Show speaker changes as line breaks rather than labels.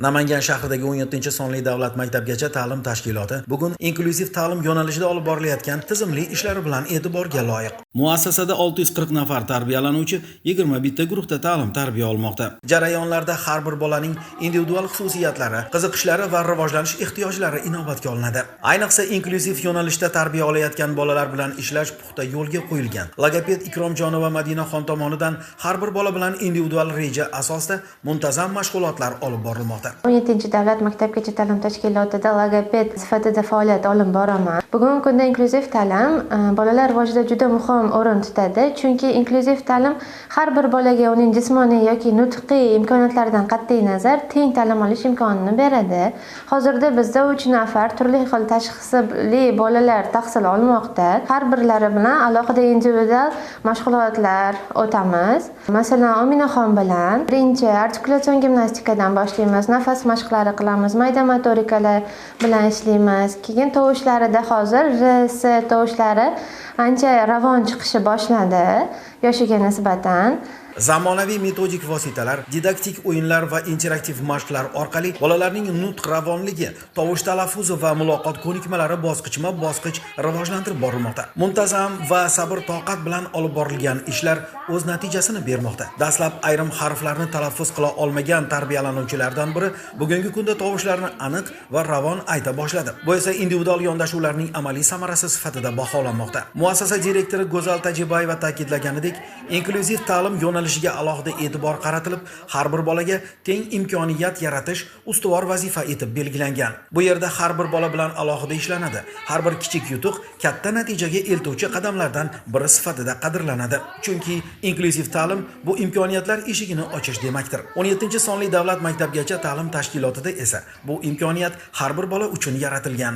Namangan shahridagi 17-sonli davlat maktabgacha ta'lim tashkiloti bugun inklyuziv ta'lim yo'nalishida olib borilayotgan tizimli ishlari bilan e'tiborga loyiq. Muassasada 640 nafar tarbiyalanuvchi 21 guruhda ta'lim tarbiya olmoqda. Jarayonlarda har bir bolaning individual xususiyatlari, qiziqishlari va rivojlanish ehtiyojlari inobatga olinadi. Ayniqsa inklyuziv yo'nalishda tarbiya olayotgan bolalar bilan ishlash puxta yo'lga qo'yilgan. Logoped Ikromjonova Madinaxon tomonidan har bir bola bilan individual reja asosida muntazam mashg'ulotlar olib borilmoqda.
17 davlat maktabgacha ta'lim tashkilotida logoped sifatida faoliyat olib boraman. Bugungi kunda inklyuziv ta'lim bolalar rivojida juda muhim o'rin tutadi, chunki inklyuziv ta'lim har bir bolaga uning jismoniy yoki nutqiy imkoniyatlaridan qat'iy nazar teng ta'lim olish imkonini beradi. Hozirda bizda 3 nafar turli xil tashxisli bolalar tahsil olmoqda. Har birlari bilan alohida individual mashg'ulotlar o'tamiz. Masalan, Ominaxon bilan birinchi artikulyatsion gimnastikadan boshlaymiz, nafas mashqlari qilamiz, mayda motorikalar bilan ishlaymiz. Keyin tovushlarida hozir R, S tovushlari ancha ravon chiqishi boshladi yoshiga nisbatan.
Zamonaviy metodik vositalar, didaktik o'yinlar va interaktiv mashqlar orqali bolalarning nutq ravonligi, tovush talaffuzi va muloqot ko'nikmalari bosqichma-bosqich rivojlantirib borilmoqda. Muntazam va sabr-toqat bilan olib borilgan ishlar o'z natijasini bermoqda. Dastlab ayrim harflarni talaffuz qila olmagan tarbiyalanuvchilardan biri bugungi kunda tovushlarni aniq va ravon ayta boshladi. Bu esa individual yondashuvlarning amaliy samarasi sifatida baholanmoqda. Muassasa direktori Go'zal Tajibayeva ta'kidlaganidek, inklyuziv ta'lim yo'nalishiga alohida e'tibor qaratilib, har bir bolaga teng imkoniyat yaratish ustuvor vazifa etib belgilangan. Bu yerda har bir bola bilan alohida ishlanadi. Har bir kichik yutuq katta natijaga eltuvchi qadamlardan biri sifatida qadrlanadi. Chunki inklyuziv ta'lim bu imkoniyatlar eshigini ochish demakdir. 17-sonli davlat maktabgacha ta'lim tashkilotida esa bu imkoniyat har bir bola uchun yaratilgan.